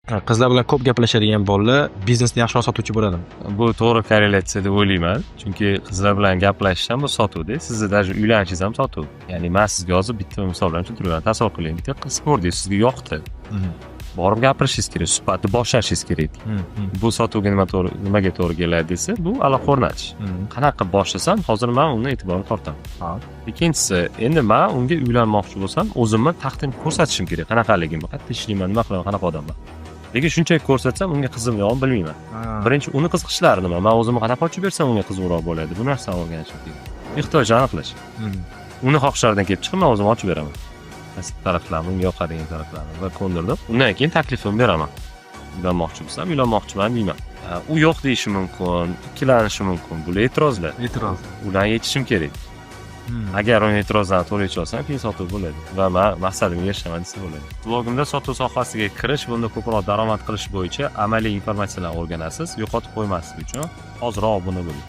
Qizlar bilan ko'p gaplashadigan bolalar biznesni yaxshiroq sotuvchi bo'ladi. Bu to'g'ri korrelyatsiya deb o'ylayman, chunki qizlar bilan gaplashish ham bu sotuvda. Sizni даже uylanishingiz ham sotuv. Ya'ni man sizga hozir bitta misol bilan tushuntiraman. Tasavvur qiling, bitta qiz ko'rdingiz, sizga yoqdi, borib gapirishingiz kerak, suhbatni boshlashingiz kerak. Bu sotuvga nima to'g'ri, nimaga to'g'ri keladi desa, bu aloqa o'rnatish. Qanaqa qilib boshlasam, hozir man uni e'tiborini tortaman? Ikkinchisi, endi man unga uylanmoqchi bo'lsam, o'zimni taqdim ko'rsatishim kerak, qanaqaligimni, qayerda ishlayman, nima qilaman, qanaqa odamman. Lekin shunchaki ko'rsatsam, unga qizim yo'qmi, bilmayman. Birinchi uni qiziqishlari nima, man o'zimni qanaqa ochib bersam, unga qiziqroq bo'ladi, bu narsani o'rganishim kerak. Ehtiyojni aniqlash, uni xohishlaridan kelib chiqib, man o'zim ochib beraman qaysi taraflarni, unga yoqadigan taraflarni va ko'ndirdim. Undan keyin taklifimni beraman. Uylanmoqchi bo'lsam, uylanmoqchiman deyman. U yo'q deyishi mumkin, ikkilanishi mumkin. Bular e'tirozlar. E'tiroz. Ularni yechishim kerak. Agar uni e'tirozlarni to'g'ri yecha olsam, keyin sotuv bo'ladi va man maqsadimga erishaman desa bo'ladi. Blogimda sotuv sohasiga kirish, bunda ko'proq daromad qilish bo'yicha amaliy informatsiyalarni o'rganasiz. Yo'qotib qo'ymaslik uchun hoziroq obuna bo'ling.